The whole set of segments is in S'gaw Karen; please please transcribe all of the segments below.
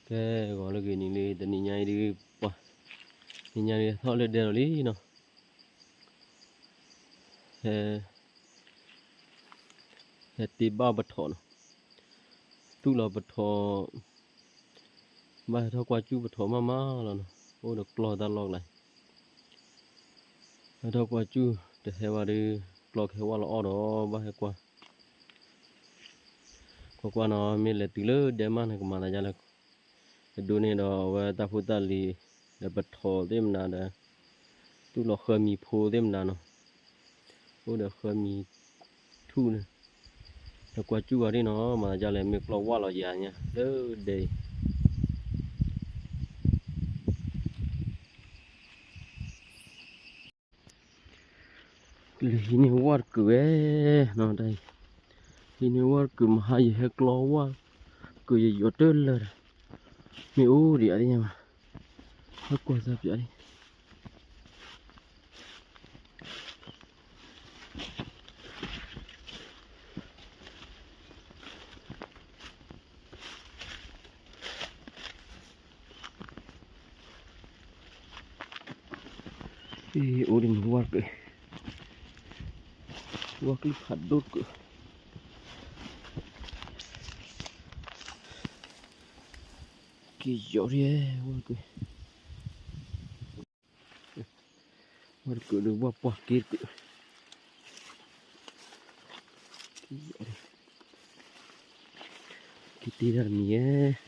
ကဲ ဂီၤလၢဂ့ၤနံၤလံ တနံၤညါအံၤဒုး ပှၤ နံၤညါဒုး ဟဲထီၣ်လၢဒဲဒီးလံနီၤ, ဟဲ ဟဲတ့ဘၣ်ပထိးနီၤ, သူၣ်လီၤပထိး, ဘၣ်ဟဲထီၣ်ကွၢ်စူၣ်ပထိးမးမးလီၤနီၤ, အိၣ်ဒီးကျီၢ်တၢ်လီၢ်ကျါ ဟဲထီၣ်ကွၢ်စူၣ် တဟဲဘၣ်ဒီး ကျီၢ်ကဟဲဝဲလီၤအီၣ်ဒီး ဘၣ်ဟဲကွၢ်, ကွၢ်ကွၢ်နီၤ မ့ၢ်လဲၤတုၤလၢဒဲမးန့ၣ် ကမၤသးဒ်လဲၣ်, အဒိန့ၣ်ဒီး အဝဲတၢ်ဖိတၢ်လံၤ ဒီးပထိးသ့ၣ်မနုၤဒီး သူၣ်လီၤဃၢမံၤဖိသ့ၣ်မနုၤနီၤ, အိၣ်ဒီးဃၢမံၤထူၣ်န့ၣ်, ဒီးကွၢ်စူၣ်ဘၣ်ဒ်နီၤ မၤသးဒ်လဲၣ် မ့ၢ်ကျီၢ်ဝၢ်လီၤယၤညါ လၢဒဲအံၤ လၢဟံးန့ၢ်ဝၣ်တကုာ်ဝဲ, တၢ်အံၤ, ဟံးန့ၢ်ဝၣ်တကုာ် မဟါယဟဲကျီဝၣ်တကုာ် ယယိးတလၢာ်ဒီး, မ့ၢ်အိၣ်ဒံးအါဒံးညါဘၣ်, ဟဲကွၢ်စၢ်ပၠးဒံး အိၣ်ဒ်န့ၣ်ဝၣ်တကုာ်, ဝၣ်ကလုၢ်ဖးဒိၣ်တကုာ်, က့ၤယိးဒံးဝၣ်တကုာ်, ဝၣ်တကုာ်ဒီးဝၣ်ပှၢ်က့တကုာ်, က့ၤယိးဒံး က့ၤတ့တၢ်တမံၤဧါ, လိၣ်ဝၣ်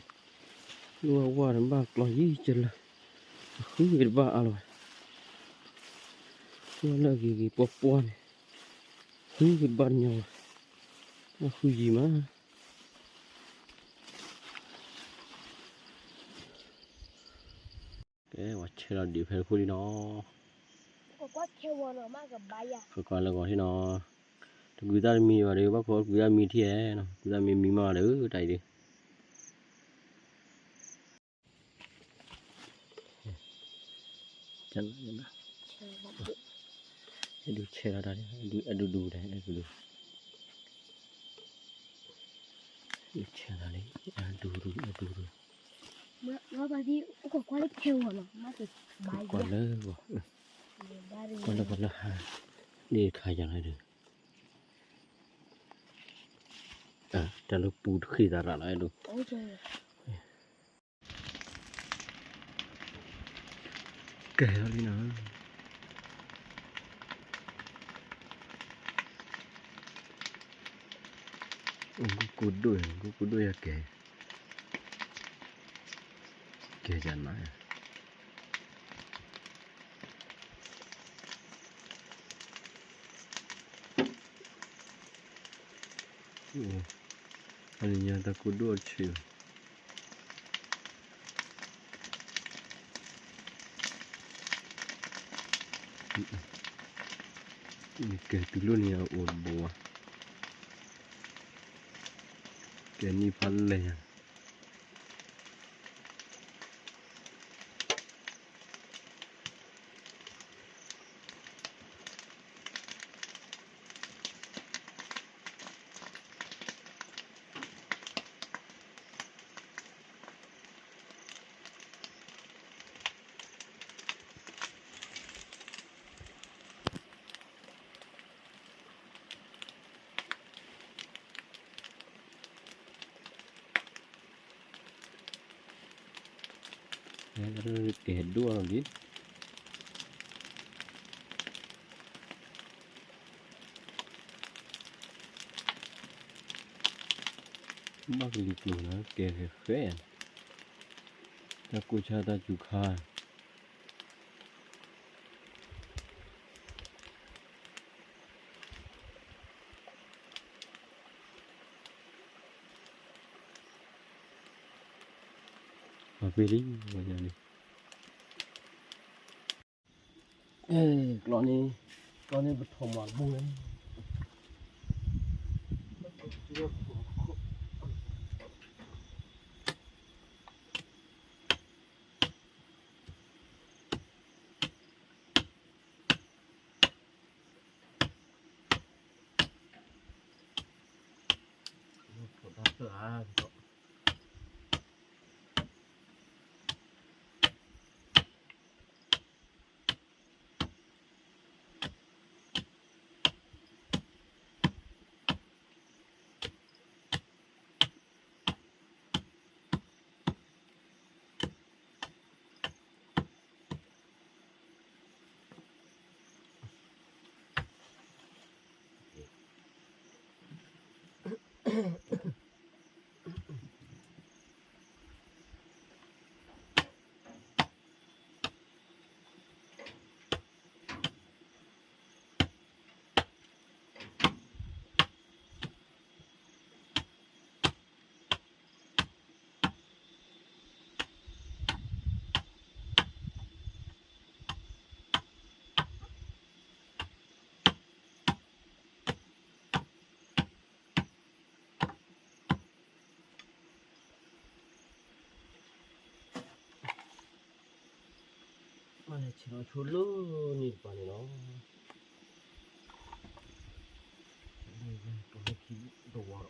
ဝၣ်ဒီးဘၣ်ကျီၢ်ယံၤကလၢာ်, အဃုဂ့ၤတဘၣ်အါလီၤ, ဝၣ်လၢအဂ့ၤဂ့ၤပှၢ်ပှၢ်န့ၣ်, ဃုဂ့ၤတဘၣ်တညီဘၣ်, အဃုယံၤမး ကဲ ပှၤဆဲးလီၤဒံးဖဲတခိၣ်လံနီၤ, ကွၢ်ကွၢ်လၢဂီၤထံနီၤ, တကွံသၣ်တမံၤဘၣ်ဒီး ဘၣ်ခိးကွံသၣ်မံထံၣ်ဧါနီၤ, ကွံသၣ်မံမံမးဒီး တၢ်အံၤဒုး ဒုးဆဲးလီၤတၢ်လံ, အဒူဒူတၢ်, အဒူဒူ, ကွၢ်လၢဂီၤ, ကွၢ်လၢဂီၤလၢဟါ, ဒ်ခါယၤလၢဒုး, တၢ်လၢပူၤတဃ့သးရၣ်လီၤအဲၣ်ဒိး ကဲလံနီၤ, ဂုၢ်ကိၢ်ဒိၣ်, ဂုၢ်ကိၢ်ဒိၣ်ယၤကဲ, ကဲယၤနၤ အန့ၣ်ညါတၢ်ကိၢ်ဒိၣ်အဆံး, ကဲတုၤလီၤန့ၣ်အအိၣ်တဘိဧါ, ကဲနံၣ်ဖးလဲၢ်ညါ ကဲဒိၣ်လီၤလံ, ဘၣ်ကလံၤကျိၤန့ၣ် ကဲဃဲဃဲ, တၢ်ကိၢ်ဆါတၢ်စူၤခါ ပှၤပ့လံ, ပှၤညါလံ, ကျီန့ၣ်, ကျီန့ၣ်ပထိးမၤဘူၣ်လံ, ထိးတၢ်သၢၣ်ဧါ, မ့ၢ်လဲၤဆဲးလီၤဆိလၢန့ၣ်တပၤန့ၣ်လီၤ. ပလၢခံတဝီ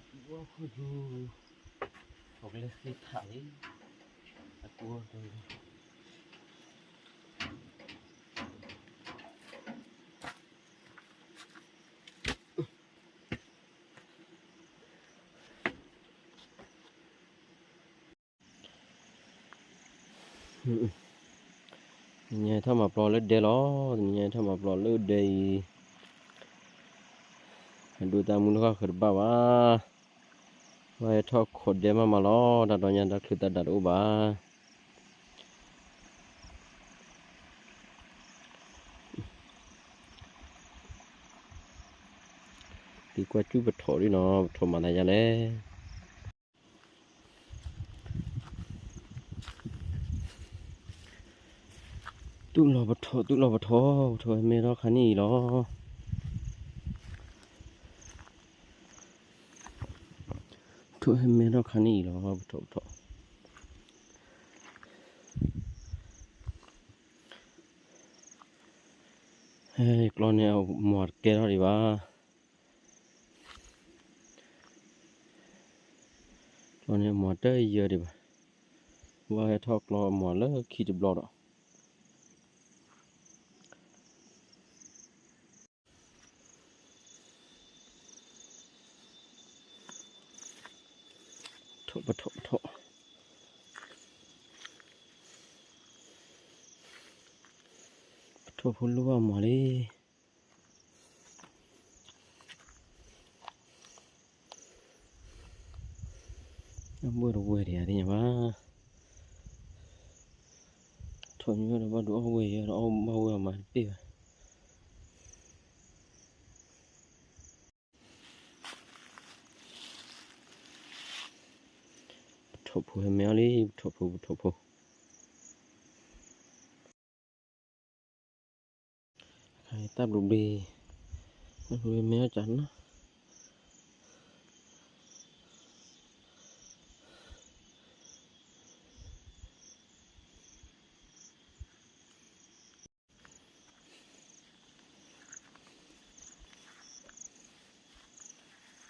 ဒီး လၢဘူးဒီး တနံၤညါထီၣ်မၤပျီလၢဒဲလီၤ. တနံၤညါထီၣ်မၤပျီလၢဒဲအံၤ, အဒိတၢ်မုၢ်တခီၣ်ဃၢၤတဘၣ်ဘၣ်, ဘၣ်ဟဲထီၣ်ခိးဒဲမးမးလီၤ. တၢ်ဒီညါတၢ်ချုးတၢ်ဒၣ်တအိၣ်ဘၣ်. သုကွၢ်စူၣ်ပထိးဒ်နီၤ, ပထိးမၤသးယါလဲၣ်. တူၢ်လိာ်ပထိး, တူၢ်လိာ်ပထိး, ပထိးဟဲမဲထီၣ်ခါန့ၣ်အံၤလီၤ. ပထိးဟဲမဲထီၣ်ခါန့ၣ်အံၤလီၤ, ပထိး, ပထိး. ဟဲကျီန့ၣ်အမီၤတကဲထီၣ်ဒံးဘၣ်. ကျီန့ၣ်အမီၤတယၢဒံးဘၣ်. ဘၣ်ဟဲထီၣ်ကျီအမီၤလၢခံတဘျီဒီး ထိးပထိးပထိး, ပထိးဖိလိၣ်ဘၣ်မၤလံ. အဘၣ်တဝဲၢ်ဒံးဧါသ့ၣ်ညါဘၣ်. ထိးညိဒီးဘၣ်ဒုးအီၣ်ဝဲၢ်ယဲဒီး အီၣ်ဘၣ်ဝဲၢ်အီၤမၤတပ့ၢ်ဘၣ်. ပထိးဖိဟဲမဲအီၤလံ, ပထိးဖိ, ပထိးဖိ. တၢ်ဘျုးဘ့ၣ်, တၢ်ဘျုးဘ့ၣ်မ့ၢ်အီၣ်ကနၣ်. ပ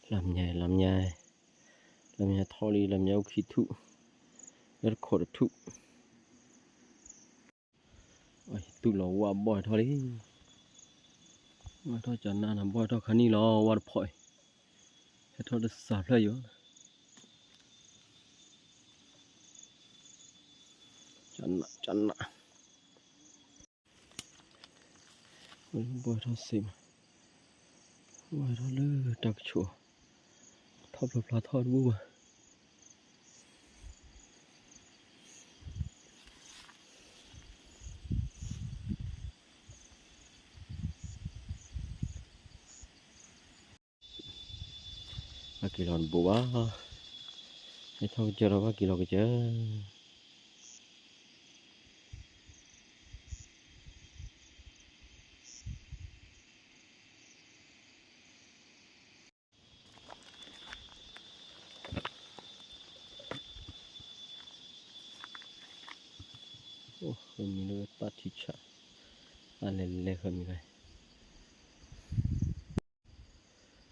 လီၤမၠဲ လီၤမၠဲ လီၤမၠဲထီၣ်လံ လီၤမၠဲအိၣ်ခံထူၣ်, လၢတခိးတထူၣ်, တူၢ်လီၤဝၣ်ဘီၣ်ဟဲထီၣ်လံ, ဘီၣ်ဟဲထီၣ်ကနၣ်နၤ ဘီၣ်ဟဲထီၣ်ခါနံၣ်လီၤ ဝၣ်တဖီအံၤ, ဟဲထီၣ်တစးဖျၢၣ်ယိာ်, ကနၣ် ကနၣ် ဘီၣ်ဟဲထီၣ်စ့မး, ဘီၣ်ဟဲထီၣ်လၢတၢ်ကဆိး, ထီၣ်ဖျိဖျါထီၣ်တဘူၣ်ဘၣ်. ဘၣ်က့ၤလီၤတဘိးဘၣ်, ဟဲထီၣ်ကစၢၢ်ဒီးဘၣ်က့ၤလီၤကစၢၢ်. အိၣ်ဃၢမံၤလၢတၢ်ထံဆး, တၢ်လဲၤလဲၤဃၢမံၤလၢ,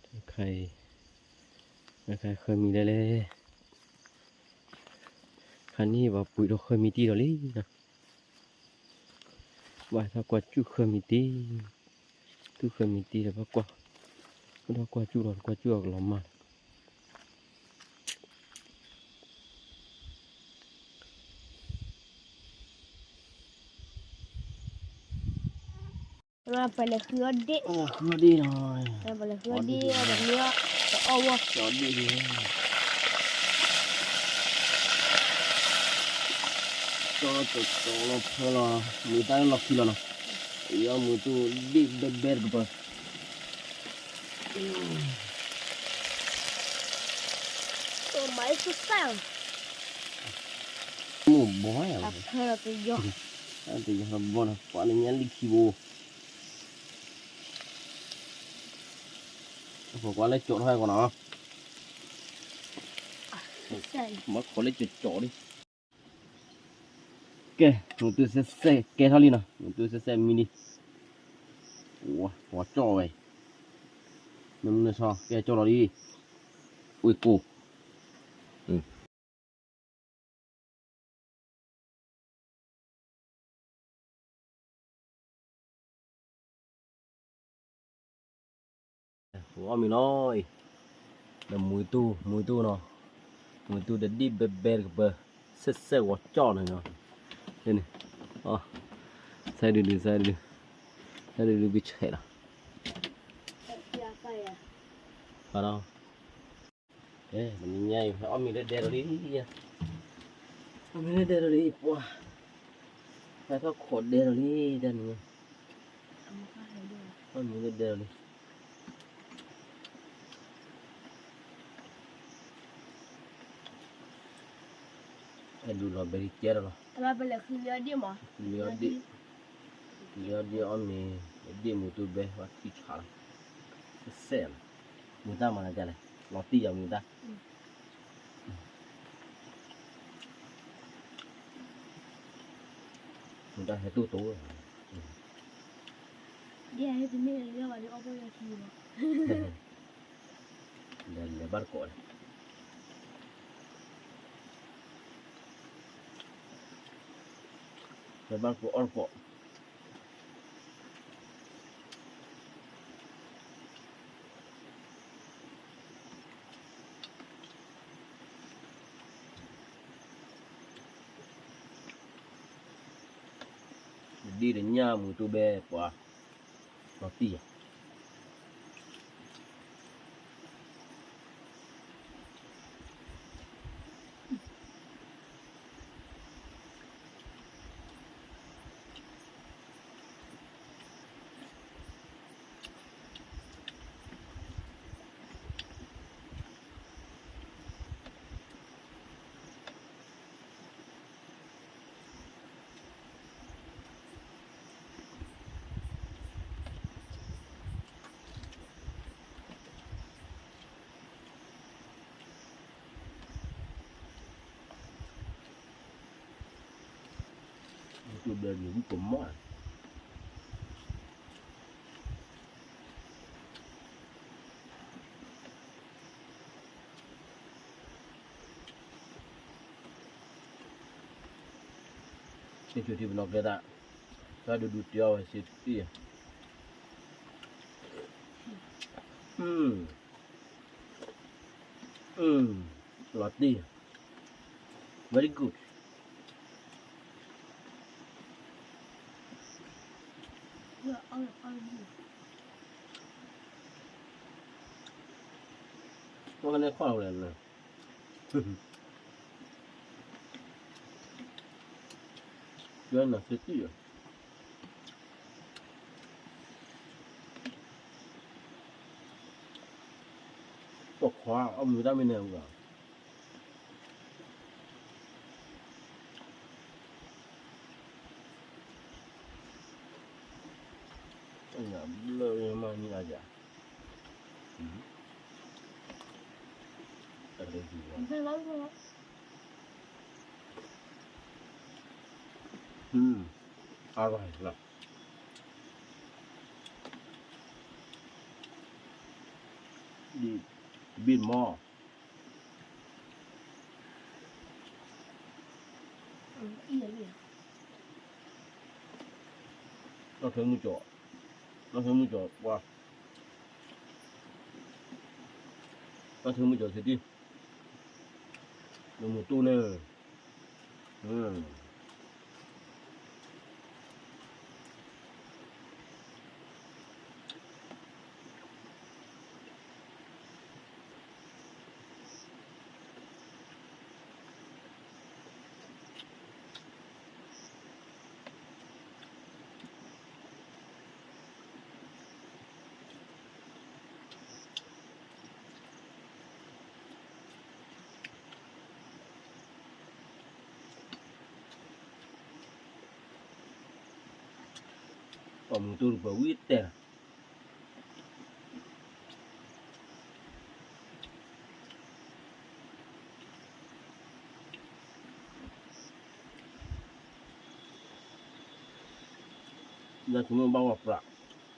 တခါအံၤ, တခါဃၢမံၤလဲၤလဲၤ, ခါနံၣ်ဘၣ်ပှ့ၤဒီးဃၢမံၤတံၢ်ဒီးလံ, ဘၣ်ဟဲထီၣ်ကွၢ်စူၣ်ဃၢမံၤတံၢ်, တူၢ်ဃၢမံၤတံၢ်ဒီးဘၣ်ကွၢ်, ကွၢ်ထီၣ်ကွၢ်စူၣ်လီၤကွၢ်စူၣ်အကလီၤမၢ်လီၤ. ပလဲၤဃုအီၣ်ဒ့ၣ်, ဃုအီၣ်ဒ့ၣ်လီၤ, ပလဲၤဃုအီၣ်ဒ့ၣ်, ပမ့ၢ်အီၣ်, ပအီၣ်ဝီၢ်, အီၣ်ဒ့ၣ်လံ, ကၠီကၠီလီၤဖၢလီၤ, မုာ်တၢ်လၢလီၤခံလီၤနီၤ, ယအီၣ်မုာ်တူၢ်ဒ့ၣ်ဘဲဘဲတကပၤ မုၢ်ဘီယၤ, တယီၤဘီနီၤ, ပှၤနညါလံခံဘိ, ပကွၢ်လၢကၠီထီၣ်ဟဲကီးနီၤ, မ့ၢ်ခိးလၢကၠီကၠီလံ. ကဲ, မုၢ်တူၢ်စဲးစဲးကဲထီၣ်လံနီၤ, မုၢ်တူၢ်စဲးစဲးမံလံ, ဝါကၠီဝဲ, နမုၢ်နဆီ ကဲကၠီလီၤလံ, ဝ့ၢ်ကိၢ် အီၣ်မ့ၤလီၤအံၤ, ဒီးမုၢ်တူၢ် မုၢ်တူၢ်နီၤ, မုၢ်တူၢ်တဒ့ၣ်ဘဲဘဲတကပၤ, စဲးစဲးဂီၤကၠီနီၤ, န့ၣ်, စဲးဒုဒု စဲးဒုဒု, စဲးဒုဒုကဆဲးလီၤ, ဖးဒီး နညါအံၤ အီၣ်မ့ၤလၢဒဲဒီးလံ, အီၣ်မ့ၤလၢဒဲဒီးလံ ပှၤ, ဟဲထီၣ်ခိးဒဲဒီးလံ တၢ်နံၤ, အီၣ်မ့ၤလၢဒဲဒီးလံ, အဲၣ်ဒိးလီၤဘဲလံကဲဒီးလီၤ, လံအီၣ်ဒ့ၣ်, လံအီၣ်ဒ့ၣ်အီၣ်မ့ၤ, ဒ့ၣ်မုၢ်တူၢ်ဘဲ ပှၤထံဆးလီၤ, စဲးလီၤ, မုၢ်တၢ်မၤနၤဒ်လဲၣ်, လီၤတံၢ်ယၤမုၢ်တၢ် မုၢ်တၢ်ဟဲတိၢ်တိၢ်, လဲၤဘၣ်တကိးလီၤ, လဲၤဘၣ်တကိးအီၣ်တကိး ဒ်တညၣ်မုၢ်တူၢ်ဘဲ ပှၤ လီၤတံၢ်ယၤ တူၢ်ဘဲန့ၣ် ဝံၣ်ကမီၣ် ဟ့ၣ်ဆူၣ်ထံပနီၣ်ကျဲသး, တၢ်ဒုးဒုးတ့အီၤဝဲစ့တံၢ်, လီၤတံၢ်, very good. ဝဲန့ၣ်ခီၣ်လီၤဝဲလဲၣ်, ကၠီနၤသ့တံၢ်, ပိာ်ခွါအီၣ်မူၤတၢ်မ့ၢ်န့ၣ်အဂီၢ်, ဘျၢမၤန့ၢ်အယၤ, အါဂၤလီၤ, ဒ်ဘ့ၣ်မီၢ်, နီၣ်ထွဲမုၢ်ကၠီ, နီၣ်ထွဲမုၢ်ကၠီ, နီၣ်ထွဲမုၢ်ကၠီသ့တံၢ်, နမူၤတိၢ်န့ၣ် ပိာ်မုၣ်တူၢ်တပှဲၤဝံၤတဲာ်, လၢသုမ့ၢ်ဘၣ်ဝဲပြး မၤ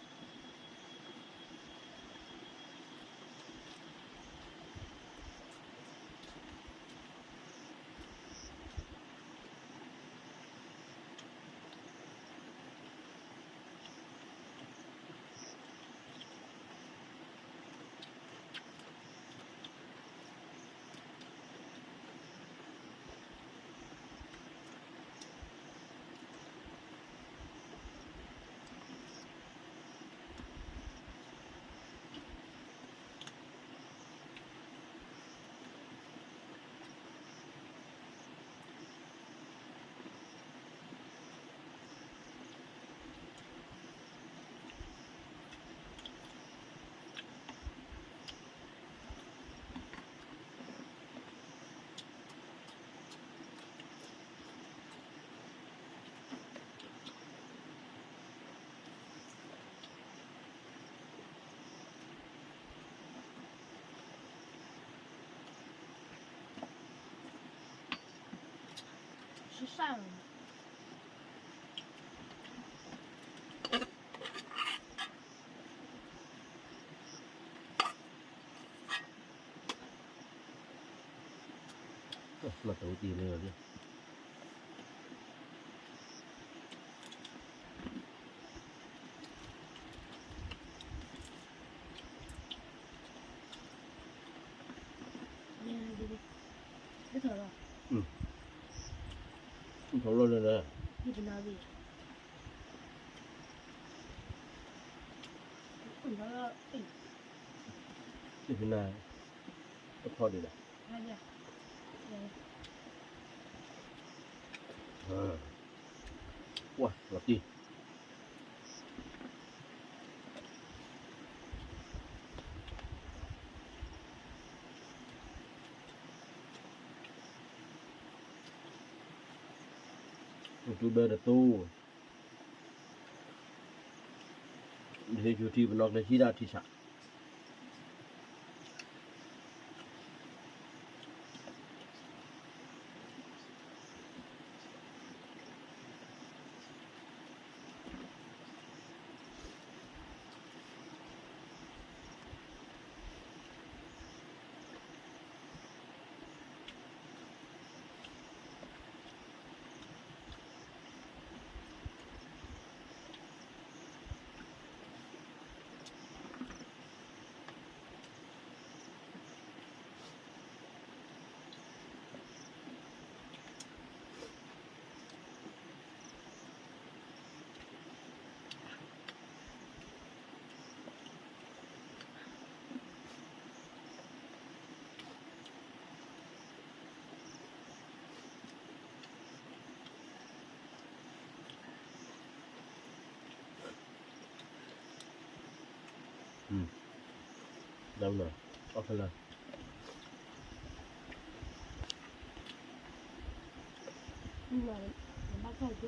တဝံၤတံၢ်န့ၣ်လီၤ. ထီၣ်လီၤန့ၣ်လီၤ. ယဖနၤ, တထီၣ်ဒံးလီၤ. ပှၤလီၤတံၢ်, တူၢ်ဘဲတတိၤ ဟ့ၣ်ဆူၣ်ထံပနီၣ်ကျဲဟံးဒၣ်ထံဆး. နၤ, အီၣ်ဖဲလဲၣ်. ဘၣ်တံၢ်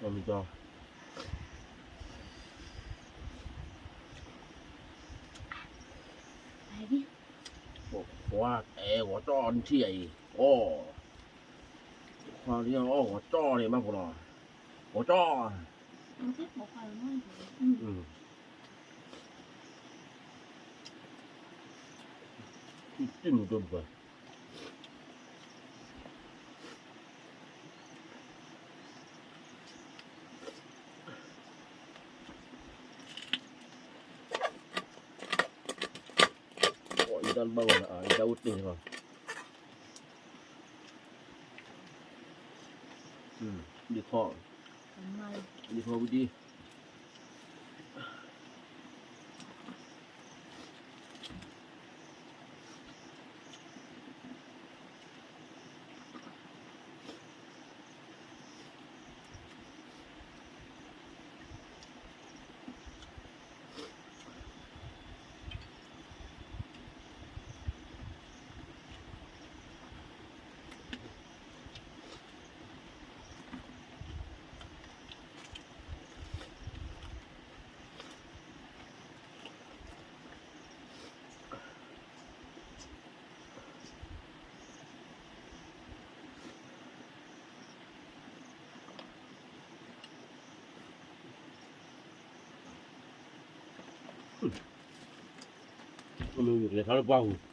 ဒံးသ့. မ့ၢ်ကီ, ပှၤအဲၣ်ဂီၤကၠီနထံၣ်အံၤ, အိၣ်, ခွါလံအီၣ်ဂီၤကၠီန့ၣ် ဘၣ်ဖိလီၤ, ဂီၤကၠီ, တံၢ်မုၢ်ဒိၣ်ပှၤ အံၤတၢ်တဘၣ်ဝဲလီၤ, အံၤတၢ်အိၣ်တ့ၢ်လီၤ, ဒ်ခီ, ဒ်ခီဝံၤဒ်. မ့ၢ်လဲၤထီၣ်လၢပှၢ်ပူၤ,